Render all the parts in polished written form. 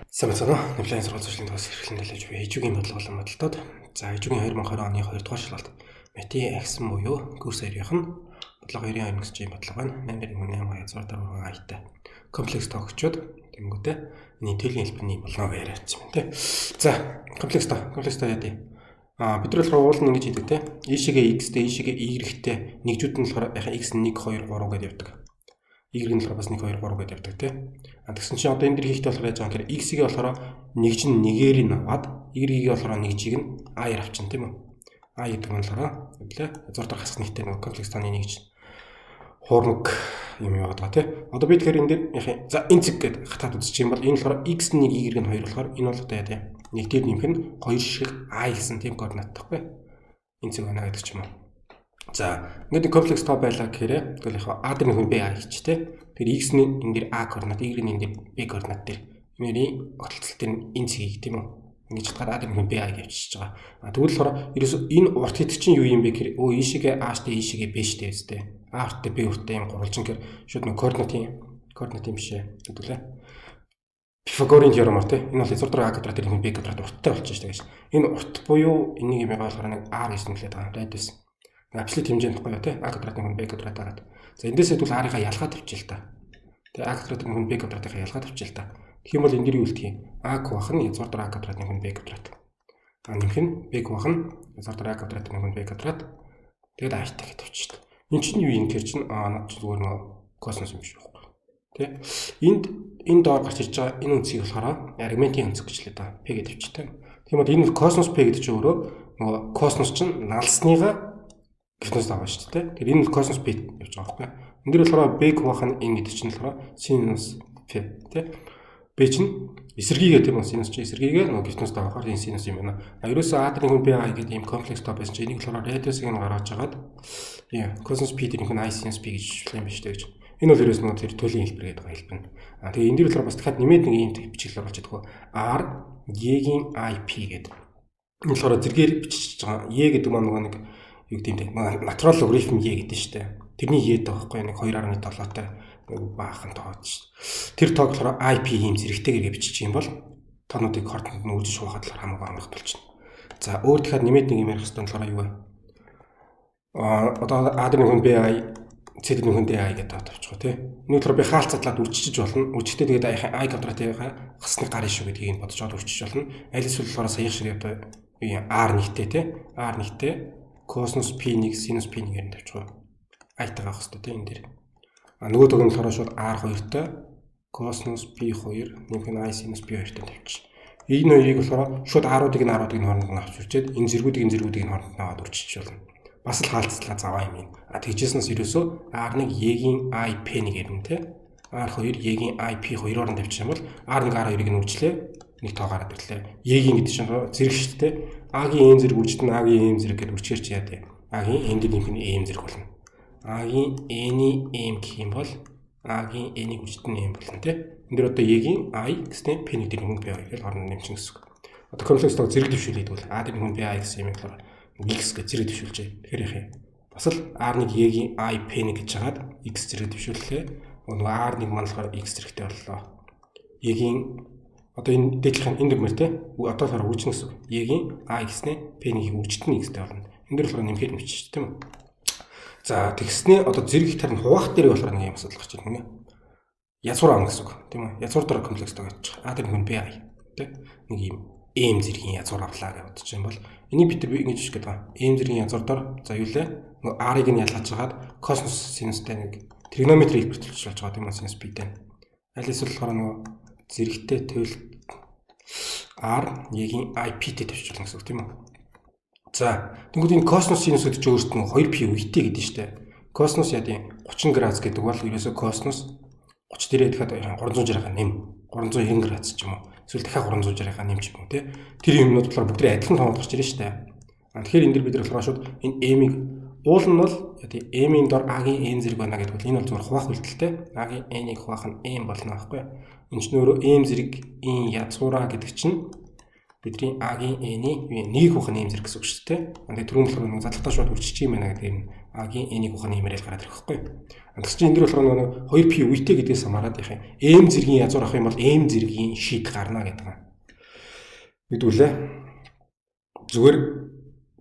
Сайн байна уу? Нэвлэн сургууль зуршлын төгс хэрэглэн дэлгэж буй хижүүгийн бодлого болон бодолтод. За, хижүүгийн 2020 оны 2 дугаар шалгалт Мати агсан буюу курс 2-ийнх нь бодлого 92 гэсэн юм бодлого байна. 8 1 8 язгуур дараа айтай. Комплекс тоогчод тэнгүүтээ энэ төлөлийн хэлбэрний болно гэж яриадсан юм тий. За, комплекс тоо, комплекс тоо яа дий? А бид нар болохоор уул нь ингэж хийдэг те. Ийшээгээ x-тэй, ийшээгээ y-тэй нэгжүүд нь болохоор яхаа x 1 2 3 гэдээ явдаг. Y нь болохоор бас 1 2 3 гэдээ явдаг тий. А тэгсэн чинь одоо энэ дэр хийхдээ болохоор яаж байгаа гэхээр x-ийг болохоор нэгж нь нэгээр нь аваад y-ийг болохоор нэгжийг нь a-аар авчин тийм үү. A гэдэг нь болохоор хэвлээ. Зур дор хасах нэгтэй нэг комплекс тооны нэгж хуурмаг юм яваад байгаа тий. Одоо би тэгэхээр энэ дэр яхаа за энэ цэг гээд хатаад үзчих юм бол энэ болохоор x 1 y нь 2 болохоор энэ бол одоо яа тий. Нэг дээр нэмэх нь 2 шиг a гэсэн тийм координат тахгүй. Энэ цэг байна гэдэг ч юм уу. За, ингээд комплекс тоо байлаа гэхээр тэгвэл яг а дээр нөхөн b а гэж тий. Тэр x нь энэ дээр а координат, y нь энэ дээр b координат дээр. Энэний огтлцол дээр энэ цэгийг тийм үү. Ингэж хатгаар а дээр нөхөн b а гэж явчихж байгаа. А тэгвэл болохоор ерөөсө энэ урт гэдэг чинь юу юм бэ гэхээр өө ийшээгээ а штэ, ийшээгээ b штэ үстэй. А урттай b урттай юм гурвалжин гэхээр шууд нэг координатын биш ээ гэдүүлээ. Пифагорын теоремоор тий. Энэ бол язгуур дээр а квадрат дээр b квадрат урттай болчих штэ гэж. Энэ урт буюу энийг юм болохоор нэг r гэж нэрлэдэг байгаа. Радиус. Абсолют хэмжээнд байхгүй юу тий. А квадрат нэг b квадрат агаад. За, эндээсээ тэгвэл r-ыг ялгаад тавьчих л та. Тэгээ а квадрат нэг b квадратыг ялгаад тавьчих л та. Тэгэх юм бол энэ дэр юу үлдэх юм? А квах нь язгуур дээр а квадрат нэг b квадрат. А нэмэх нь b квах нь язгуур дээр а квадрат нэг b квадрат. Тэгээд а-тай гэж тавьчих л. Энд чинь юу юм гэхэр чинь а над чинь зүгээр нөгөө косинус юм биш байхгүй. Тэ? Энд энэ доор гарч ирж байгаа энэ үндсийг болохоор аргументын өнцөг гэж лээ да. P гэж тавьчих тэ. Тийм бол энэ косинус P гэдэг чинь өөрөө нөгөө косинус чинь налсныгаа гипноз авах шүү дээ. Тэгэхээр энэ косинус P явж байгаа байхгүй. Энэ дэр болохоор B квах нь n гэдэг чинь болохоор синус P тий. B чинь эсэргийгээ тийм үү, синус чинь эсэргийгээ нөгөө гипноз авахаар энэ синус юм байна. А ерөөсөө А дээр нэг B I гэдэг ийм комплекс тоо байсан чинь энийг болохоор радиусыг нь гаргаж агаад косинус P дээр нэг I синус P гэж бичлээ юм биш үү гэж. Энэ бол ерөөс нөгөө тэр төлөлийн хэлбэр гэдэг байгаа хэлбэр нь. А тэгээ энэ дэр болохоор бас дахиад нэмээд нэг ийм бичиглэл оруулж чаддаг. R E-гийн IP гэдэг. Энэ болохоор зэргээр бичиж байгаа. E гэдэг маань нөгөө нэг юу гэдэг юм бэ? Natural logarithm e гэдэг нь шүү дээ. Тэрний e гэдэг байхгүй нэг 2.7-тай нэг баахан тоо шүү дээ. Тэр тоог болохоор IP ийм зэрэгтэйгээр биччих юм бол тоонуудыг координат нь үржиж хуваахад болохоор хамаагүй амарх болчихно. За, өөр дахиад нэмээд нэг юм ярих хэрэгтэй нь болохоор юу вэ? А одоо А дээр нэг хүн B I, C дээр нэг хүн D I гэдэг тоо тавьчих гоо тий. Нэг болохоор би хаалт задлаад үржиж болно. Үржихдээ тэгээд I квадратыгаа хасны гарын шүү гэдгийг нь бодож аваад үржиж болно. Аль эсвэл болохоор саяхан шиг одоо R нэгтэй тий. R нэгтэй косинус P1 синус P1-ээр нь тавьчих гоо. I-тайгаа авах хэрэгтэй тий энэ дээр. А нөгөө тог нь болохоор шууд R2-тай косинус P2 нэмэх нь I синус P2-тай тавьчих. Энэ хоёрыг болохоор шууд R-уудыг нь R-уудыг нь хооронд нь авч үрчээд энэ зэргүүдийг нь хооронд нь аваад үрчиж болно. Бас л хаалцлаа заваа юм юм. А тэгжсэнээс ерөөсөө R1 E-гийн I P1-ээр нь тий. R2 E-гийн I P2-оор нь тавьчих юм бол R1 R2-ыг нь үржлээ. Нэг тоо гараад ирлээ. E-гийн гэдэг чинь зэрэг шүү дээ. А-гийн M зэрэг үржид нь А-гийн M зэрэг гэдээ үрчээр чи яа дээ. А-гийн N дээр нэмэх нь M зэрэг болно. А-гийн N-ийн M гэх юм бол А-гийн N-ийг үржид нь M болно тий. Энэ дэр одоо E-гийн I гэснээр P1 дээр нэмэх B2 гэж хооронд нэмчин гэсэн үг. Одоо комплекс тоо зэрэг дэвшүүлээд бол А дээр нэмэх B I гэсэн юм болохоор X гэж зэрэг дэвшүүлжээ. Тэгэхээр яах юм? Бас л R1 E-гийн I P1 гэж хагаад X зэрэг дэвшүүллээ. Нөгөө R1 маань болохоор X зэрэгтэй боллоо. E-гийн одоо энэ дээдлэх нь энэ дүрмээр те одоо болохоор үржинэ гэсэн үг. E-гийн A гэснээр P1-ийг үржид нь X-тэй болно. Энэ дэр болохоор нэмэхээр нэмчих тийм үү. За, тэгснээ одоо зэрэг тар нь хуваах дээр болохоор нэг юм асуудал гарч ирнэ гинэ. Язгуур авна гэсэн үг тийм үү. Язгуур дор комплекс тоо гэж. А дээр нэг B I те нэг юм M зэргийн язгуур авлаа гэж бодчих юм бол энийг бид нар ингэж бичих гээд байгаа. M зэргийн язгуур дор за юу лээ? Нөгөө R-ыг нь ялгаж хагаад косинус синустай нэг тригонометри хэлбэр төлөвлөж болж байгаа тийм үү синус P-тэй. Аль эсвэл болохоор нөгөө зэрэгтэй туйл R E-гийн IP-тэй тавьчих болно гэсэн үг тийм үү? За, тэгвэл энэ косинус синус гэдэг чинь өөртөө нь 2 пи үетэй гэдэг нь шүү дээ. Косинус яа тийм 30 градус гэдэг бол ерөөсөө косинус 30 дээрээ дахиад 360-аа нэм 390 градус ч юм уу. Эсвэл дахиад 360-аа нэм ч юм уу тий. Тэр юмнууд болохоор бүгд адилхан тоонууд гарч ирнэ шүү дээ. А тэгэхээр энэ дэр бид нар болохоор шууд энэ m-ийг уул нь бол яа тийм m-ийн дор a-гийн n зэрэг байна гэдэг бол энэ бол зүгээр хуваах үйлдэлтэй. A-гийн n-ийг хуваах нь m болно байхгүй. Энэ чинь өөрөө m зэрэг ийн язгуураа гэдэг чинь бидний a-гийн n-ийн нэгийг хуваах нь m зэрэг гэсэн үг шүү дээ. Тэгээ түрүүн болохоор нэг задлалтаа шууд үрчиж юм байна гэдэг юм A-гийн n-ийг ухааны имэрэл гараад ирэх байхгүй. Тэгс чинь энэ дэр болохоор нөгөө 2p үетэй гэдгээс хамаарат яах юм. M зэргийн язгуур авах юм бол M зэргийн шид гарна гэдэг юм. Хэдүүлээ. Зүгээр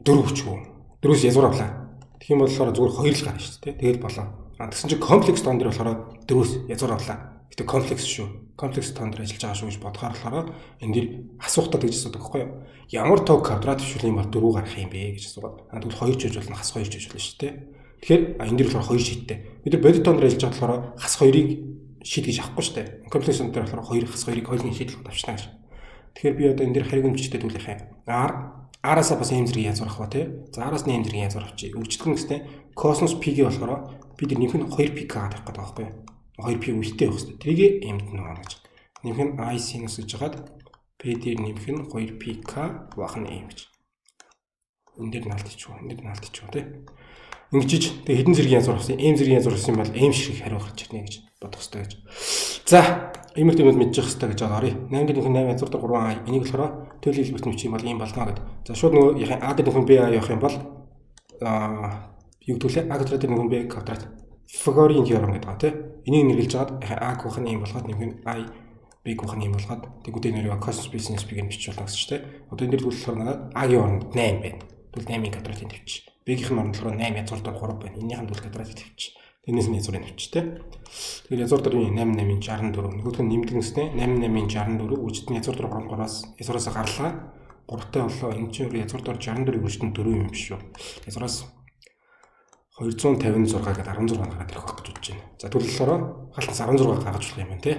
4 өчгөө. 4-өөс язгуур авлаа. Тэгэх юм бол болохоор зүгээр 2 л гарна шүү дээ. Тэгэл болоо. Тэгсэн чинь комплекс тоон дээр болохоор 4-өөс язгуур авлаа. Гэтэ комплекс шүү. Комплекс тоон дээр ажиллаж байгаа шүү гэж бодохоор болохоор энэ дэр асуухтаа тэгж асуудаг байхгүй юу? Ямар тоо квадрат төвшүүл юм бол 4 гарах юм бэ гэж асуугаад. Тэгвэл 2 ч хийж болно, хас 2 ч хийж болно шүү дээ. Тэгэхээр энэ дэр болохоор 2 шидтэй. Бид нар бодит тоон дээр ажиллаж байгаа болохоор хас 2-ыг шид гэж авахгүй шүү дээ. Комплекс тоон дээр болохоор 2 хас 2-ыг хоёулын шид л авчна гэж. Тэгэхээр би одоо энэ дэр хариг өмчтэй түлэх юм. R R-аас бас m зэрэг язгуур авах ба тий. За R-аас n зэрэг язгуур авчи. Үржигдэх нь гэстэй косинус p-г болохоор бид нар нэмэх нь 2p г тавих гэдэг байгаа байхгүй юу? 2p үетэй байх хэрэгтэй. Тэрийг m-д нь хуваана гэж. Нэмэх нь i синус гэж хагаад p дээр нэмэх нь 2pk хуваах нь m гэж. Энэ дээр наалтчих. Энэ дээр наалтчих тий. Ингэж тэгээ хэдэн зэргийн язгуур авсан? M зэргийн язгуур авсан бол m ширхэг хариу гарч ирнэ гэж бодох хэрэгтэй гэж. За, иймэрхүү юмуд мэдчих хэрэгтэй гэж байгаа. Оръё. 8 дээр нэмэх 8 язгуур дээр 3 а. Энийг болохоор төлөв хэлбэрт нэмчих юм бол ийм болно гэд. За шууд нөгөө яхаа а дээр нэмэх b а явах юм бол юу гэдгэлээ? А квадрат дээр нэмэх b квадрат. Пифагорын теорем гэдэг байгаа тий. Энийг нэрлэж хагаад а гэх нь ийм болгоод нэмэх нь i b гэх нь ийм болгоод тэгвэл нэрийг косинус b синус b гэж бичиж болно гэсэн чинь тий. Одоо энэ дэр тэгвэл болохоор надад а-гийн оронд 8 байна. Тэгвэл 8-ийн квадратыг тавьчих. B-ийн оронд болохоор 8 язгуур дээр 3 байна. Энийх нь тэгвэл квадратыг тавьчих. Тэрнээс нь язгуурыг тавьчих тий. Тэгэхээр язгуур дээр 8 8-ын 64. Нөгөөх нь нэмдэг нэснэ 8 8-ын 64 үжид нь язгуур дээр 3 3-аас язгуураас гарлаа. 3-тай боллоо. Энэ чинь өөр язгуур дээр 64-ийг үжид нь 4 юм биш үү. Язгуураас 256 гэдэг 16 гараад ирэх байх гэж бодож байна. За тэгвэл болохоор халтаас 16 гаргаж болох юм байна тий.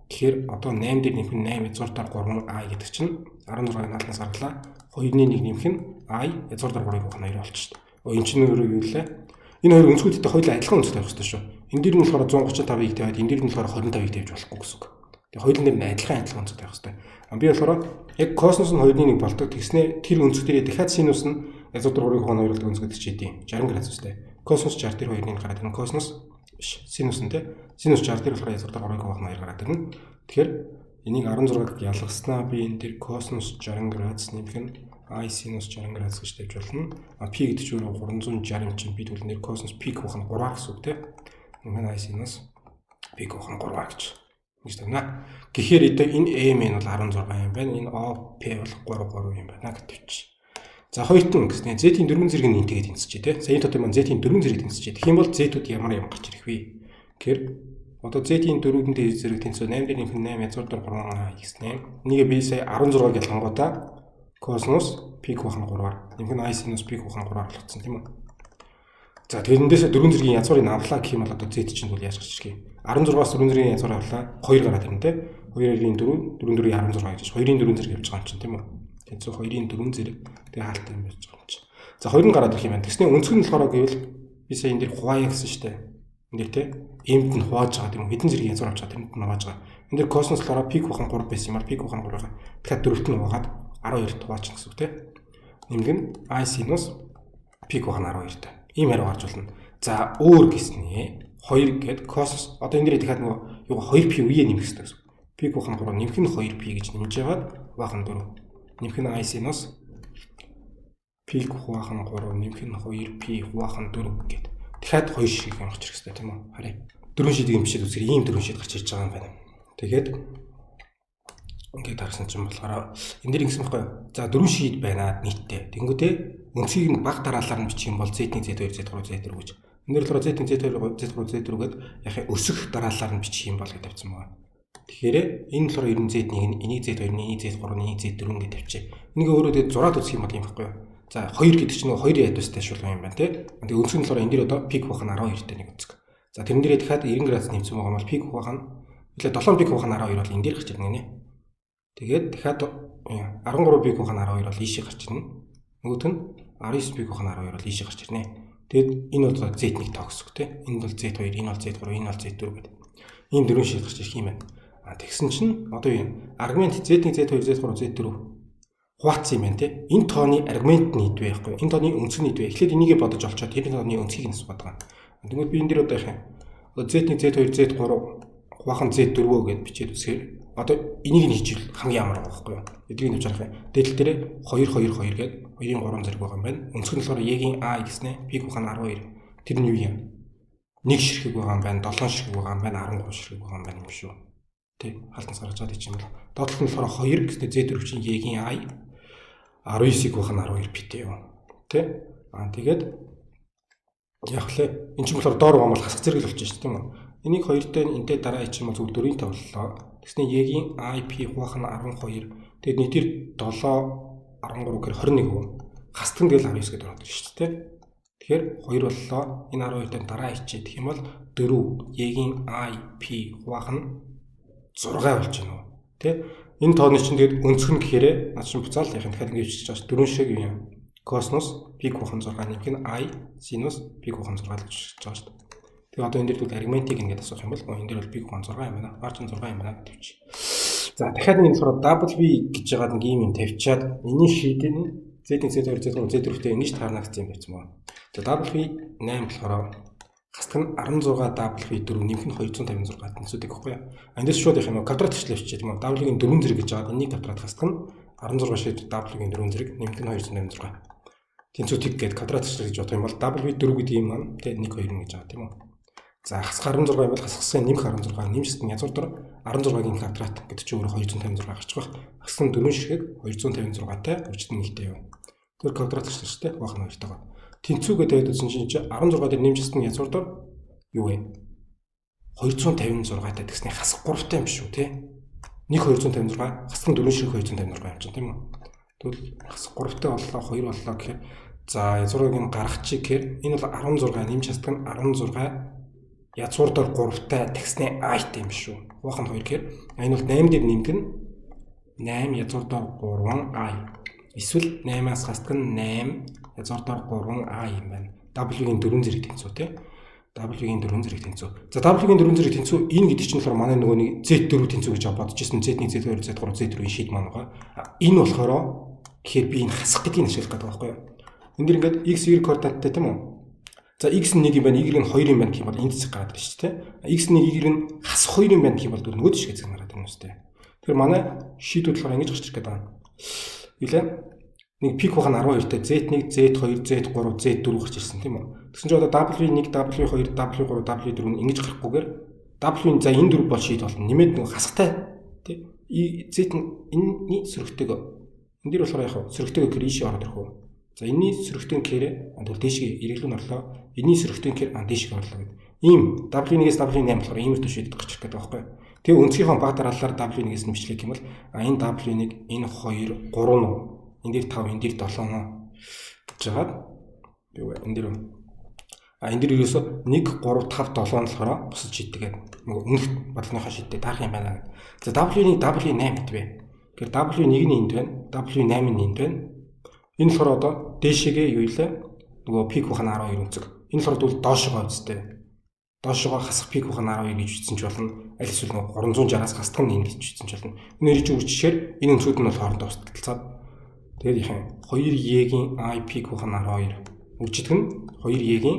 Тэгэхээр одоо 8 дээр нэмэх нь 8 язгуур дээр 3 i гэдэг чинь 16-ыг наалтнаас гаргалаа. 2-ны 1 нэмэх нь i язгуур дээр 3-ыг ухна 2 болчих шүү дээ. Энэ чинь өөрөө юу лээ? Энэ хоёр өнцгүүдтэй хоёулаа адилхан өнцгтэй байх хэрэгтэй шүү. Энэ дээр нь болохоор 135-ыг тавиад энэ дээр нь болохоор 25-ыг тавьж болохгүй гэсэн үг. Тэгээ хоёулын дээр нь адилхан өнцгтэй байх хэрэгтэй. Би болохоор яг косинус нь 2-ны 1 болдог. Тэгснээ тэр өнцөг дээрээ дахиад синус нь язгуур дээр 3-ыг ухна 2 болдог өнцөг гэдэг чинь идэв. 60 градустай. Косинус 60 дээр 2-ны гараад ирнэ. Косинус биш. Синус нь тий. Синус 60 дээр болохоор язгуур дээр 3-ыг ухна 2 гараад ирнэ. Тэгэхээр энийг 16-г ялгаснаа би энэ дээр косинус 60 градус нэмэх нь i синус 60 градус гэж тавьж болно. А p гэдэг чинь өөрөө 360 юм чинь би тэгвэл нэр косинус p гэх нь 3 гэсэн үг тий. Нэмэх нь i синус p гэх нь 3 гэж ингэж тавина. Гэхээр энэ m нь бол 16 юм байна. Энэ o p бол 3 3 юм байна гэж тавьчих. За хоёрт нь гэснээр z-ийн дөрвөн зэрэг нь энтэйгээ тэнцэж тий. Саяын тот юм z-ийн дөрвөн зэрэг тэнцэж. Тэгэх юм бол z-үүд ямар юм гарч ирэх вэ? Тэгэхээр одоо z-ийн дөрвөндөө зэрэг тэнцүү 8 дээр нэмэх нь 8 язгуур дээр 3 а гэснээр. Энийг би сая 16-г ялгангуудаа косинус p гэх нь 3-аар нэмэх нь i синус p гэх нь 3-аар болгоцсон тийм үү? За тэгэхээр эндээсээ дөрвөн зэргийн язгуурыг авлаа гэх юм бол одоо z чинь бол яаж гарч ирэх юм? 16-аас дөрвөн зэргийн язгуур авлаа 2 гараад ирнэ тий. 2-ын 4, 4 4-ийн 16 гэж 2-ын 4 зэрэг явж байгаа юм чинь тийм үү? Тэнцүү 2-ын 4 зэрэг тэгээ хаалттай юм байж байгаа юм чинь. За 2 нь гараад ирэх юм байна. Тэгснэ өнцөг нь болохоор гэвэл би сая энэ дэр хуваая гэсэн шүү дээ. Энэ дэр тий. Эмд нь хувааж байгаа тийм үү? Хэдэн зэргийн язгуур авч байгаа тэрэнд нь хувааж байгаа. Энэ дэр косинус болохоор p гэх нь 3 байсан юм аа p гэх нь 3-ыг дахиад дөрөвт нь хуваагаад 12-т хуваачих гэсэн үг тий. Нэмэг нь i синус p гэх нь 12-т. Ийм хариу гарч болно. За өөр гэснээ 2 гээд косинус одоо энэ дэр дахиад нөгөө юу 2p үеэ нэмэх хэрэгтэй гэсэн. P гэх нь 3 нэмэх нь 2p гэж нэмж яваад хуваах нь 4. Нэмэх нь i синус p хуваах нь 3 нэмэх нь 2p хуваах нь 4 гэд. Дахиад 2 ширхэг юм гарч ирэх хэрэгтэй тийм үү? Харъя. Дөрвөн шийдэг юм бичээд үзэхээр ийм дөрвөн шийд гарч ирж байгаа юм байна. Тэгээд ингээд харсан чинь болохоор энэ дэр ингэсэн байхгүй юу? За дөрвөн шийд байна нийтдээ. Тэнгүүтээ өнцгийг нь баг дараалалаар нь бичих юм бол z1 z2 z3 z4 гэж. Энэ дэр болохоор z1 z2 z3 z4 гэд яг өсөх дараалалаар нь бичих юм бол гэж тавьсан байгаа. Тэгэхээр энэ болохоор ер нь z1 нь энийг z2 энийг z3 энийг z4 гэж тавьчих. Энийг өөрөө тэгээд зураад үзэх юм бол юм байхгүй юу? За 2 гэдэг чинь нөгөө 2-ын ядуустай шулуун юм байна тий. Тэгээ өнцөг нь болохоор энэ дэр одоо p хуваах нь 12-тэй нэг өнцөг. За тэрэн дээрээ дахиад 90 градус нэмсэн байгаа бол p хуваах нь билээ 7 p хуваах нь 12 бол энэ дээр гарч ирнэ гинэ. Тэгээд дахиад 13 p хуваах нь 12 бол ийшээ гарч ирнэ. Нөгөөх нь 19 p хуваах нь 12 бол ийшээ гарч ирнэ. Тэгээд энэ бол z1 тоо гэсэн үг тий. Энэ бол z2, энэ бол z3, энэ бол z4 гэдэг. Ийм дөрвөн шийд гарч ирэх юм байна. А тэгсэн чинь одоо юу юм? Аргумент z1, z2, z3, z4 хуваацсан юм байна тий. Энэ тооны аргумент нь хэд вэ яахгүй? Энэ тооны өнцөг нь хэд вэ? Эхлээд энийгээ бодож олцоод тэр тооны өнцгийг нь асууад байгаа. Тэгмээд би энэ дээр одоо яах юм? Одоо z1, z2, z3 хуваах нь z4 гэдээ бичээд үзэхээр одоо энийг нь хийчихвэл хамгийн амар байгаа байхгүй юу? Эдгийг нь харах юм. Дээдл дээрээ 2 2 2 гээд 2-ын 3 зэрэг байгаа юм байна. Өнцөг нь болохоор e-ийн a гэснэ p хуваах нь 12. Тэр нь юу юм? 1 ширхэг байгаа юм байна, 7 ширхэг байгаа юм байна, 13 ширхэг байгаа юм байна юм шүү. Тэ, хаалтнаас гаргаж байгаа юм бол доотлол нь болохоор 2 гэснээр Z4 чинь E-гийн I 19-ийг байх нь 12 pt юу. Тэ? Аа тэгээд яг лээ. Энд чинь болохоор доор байгаа бол хасах зэрэг л болчих шүү дээ, тийм үү? Энийг 2 дээр энтэй дараа чинь бол зөвхөн 4-ийн тавлаа. Тэгснэ E-гийн IP хуваах нь 12. Тэгээд нийтээр 7 13 гэхээр 21 үү. Хасдаг нь тэгэл 19 гэдээ ороод ирж шүү дээ. Тэгэхээр 2 боллоо. Энэ 12 дээр дараа ичээ. Тэгэх юм бол 4 E-гийн IP хуваах нь 6 болж байна уу. Тэ? Энэ тооны чинь тэгээд өнцгөн гэхээр над чинь буцаал яг дахиад ингэж бичиж байгаа ш. 4 шиг юм. Косинус пи хуваах нь 6 нэмэх нь I синус пи хуваах нь 6 л гэж бичиж байгаа шүү дээ. Тэгээ одоо энэ дээр тэгвэл аргументыг ингээд асуух юм бол энэ дээр бол пи хуваах нь 6 юм байна. R чинь 6 юм байна гэж. За дахиад нэг болохоор W гэж байгаа нэг юм тавьчаад энэний шийдэл нь Z1 Z2 Z3 Z4-тэй ингэж таарна гэсэн юм тавьсан байна. За W8 болохоор хасдаг нь 16 W4 нэмэх нь 256 тэнцүүдэг гэхгүй юу. Эндээс шууд их юм квадрат ишлээ бичээ тийм үү. W-ийн 4 зэрэг гэж байгаа. Энийг квадрат хасдаг нь 16 шид W-ийн 4 зэрэг нэмэх нь 256. Тэнцүү тэг гээд квадрат ишлээ гэж бодох юм бол W4 гэдэг юм маань тэг 1 2 гэж байгаа тийм үү. За хасах 16 юм бол хасахсан нэмэх 16 нэмжсэн язгуур дор 16-гийн квадрат гэдэг чинь өөрөө 256 гарч байгаа. Хассан 4 ширхэг 256-тай үржид нэгтэй юу. Тэр квадрат ишлээ шүү дээ. Хуваах нь 2-тойгоо. Тэнцүүгээ тавиад үзсэн чинь 16 дээр нэмжсэн язгуур дор юу вэ? 256-тай тэгсний хасах 3-тай юм шүү тий. 1 256 хасах 4 ширхэг 256 юм чинь тийм үү? Тэгвэл хасах 3-тай боллоо 2 боллоо гэхээр за язгуурыг нь гаргачих гэхээр энэ бол 16 нэмж хасдаг нь 16 язгуур дор 3-тай тэгсний i-тай юм шүү. Хуваах нь 2 гэхээр энэ бол 8 дээр нэмэх нь 8 язгуур дор 3 i. Эсвэл 8-аас хасдаг нь 8 язгуур дор 3 i юм байна. W-ийн 4 зэрэг тэнцүү тий. W-ийн 4 зэрэг тэнцүү. За W-ийн 4 зэрэг тэнцүү энэ гэдэг чинь болохоор манай нөгөө нэг Z4 тэнцүү гэж бодож ирсэн. Z1, Z2, Z3, Z4-ийн шийд маань байгаа. Энэ болохоор гэхээр би энэ хасах гэдгийг ашиглах гэдэг байхгүй юу? Энэ дэр ингээд x y координаттай тийм үү? За x нь 1 юм байна, y нь 2 юм байна гэх юм бол энэ зэг гараад ирж шүү дээ. X нь 1, y нь хасах 2 юм байна гэх юм бол нөгөө жишгээ зэг гараад ирнэ үстэй. Тэгэхээр манай шийдүүд болохоор ингэж гарч ирэх гэдэг байна. Илээ нэг пик хуваах нь 12-тэй Z1, Z2, Z3, Z4 гарч ирсэн тийм үү? Тэгсэн чинь одоо W1, W2, W3, W4 нь ингэж гарахгүйгээр W-ийн за энэ дөрв бол шийд болно. Нэмээд нэг хасахтай тий. Z нь энэний сөрөгтэйг энэ дэр болохоор яг сөрөгтэйг гэхээр ийшээ ороод ирэх үү? За энэний сөрөгтэй гэхээр тэгвэл дээшгээ эргэлүү нь орлоо. Энэний сөрөгтэй гэхээр дээшгээ орлоо гэдэг. Ийм W1-ээс W8 болохоор ийм өртөө шийдэд гарч ирэх гэдэг байхгүй юу? Тэгээ өнцгийнхөө баг дараалалаар W1-ээс нь бичлэх юм бол энэ W1, энэ 2, 3 нуу. Энэ дээр 5, энэ дээр 7 нуу гэж хагаад юу вэ? Энэ дээр энэ дээр ерөөсө 1 3 5 7 нь болохоор бусад шийддэг гэдэг. Нөгөө өмнөх бодлогынхаа шийддэг таарах юм байна гэдэг. За W1 W8 гэдэг вэ? Тэгэхээр W1 нь энд байна. W8 нь энд байна. Энэ болохоор одоо дээшээгээ юу илээ? Нөгөө пик хуваах нь 12 өнцөг. Энэ болохоор тэгвэл доошогоо үстэй. Доошогоо хасах пик хуваах нь 12 гэж бичсэн ч болно. Аль эсвэл нөгөө 360-аас хасдаг нь энэ гэж бичсэн ч болно. Энэ хоёрыг үржихээр энэ өнцгүүд нь бол хоорондоо устдалцаад тэгээд их 2 E-гийн I пик хуваах нь 12. Үржидэх нь 2 E-гийн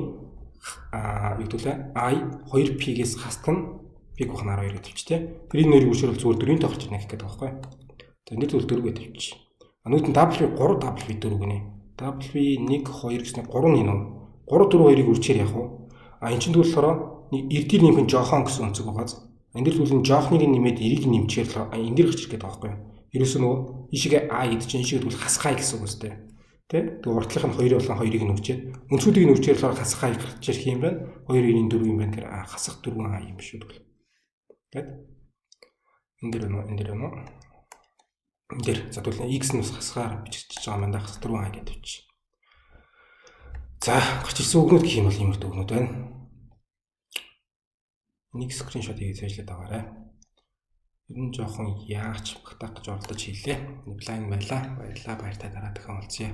юу гэдэг лээ? I 2 P-гээс хасдаг нь пик хуваах нь 12 гэж тавьчих тээ. Тэр энэ хоёрыг үржихээр бол зүгээр 4-ийн тоогч ирнэ гэх гэдэг байгаа байхгүй. За энэ зүйл 4 гэж тавьчих. Нүд нь W3 W4 гинэ. W1 2 гэсэн 3 нэ нү. 3 4 2-ыг үржихээр яах вэ? А эн чинь тэгвэл болохоор нэг эрдэр нэмэх нь жоохон гэсэн өнцөг байгааз. Энэ дэр тэгвэл жоохныг нэмээд эрийг нэмчихээр л энэ дэр гарч ирэх гэдэг байгаа байхгүй юу? Ерөөсөө нөгөө ийшээгээ А гэдэг чинь ийшээгээ тэгвэл хасах I гэсэн үг үстэй. Тэ? Тэгээ уртлах нь 2 болон 2-ыг нь үржээд өнцгүүдийг нь үржихээр болохоор хасах I гарч ирэх юм байна. 2 2-ын 4 юм байна гэхээр хасах 4 I юм шүү тэгвэл. Тэгэд энэ дэр нөө энэ дэр нөө энэ дэр за тэгвэл x нь бас хасгаар бичиж байгаа юм байна. Хасах 4 I гэдэг тавьчих. За гарч ирсэн үгнүүд гэх юм бол иймэрхүү үгнүүд байна. Нэг скриншот хийгээд цээжлээд аваарай. Ер нь жоохон яач багтаах гэж оролдож хийлээ. Нэг лайн байлаа. Баярлалаа. Баяртай дараа дахин уулзъя.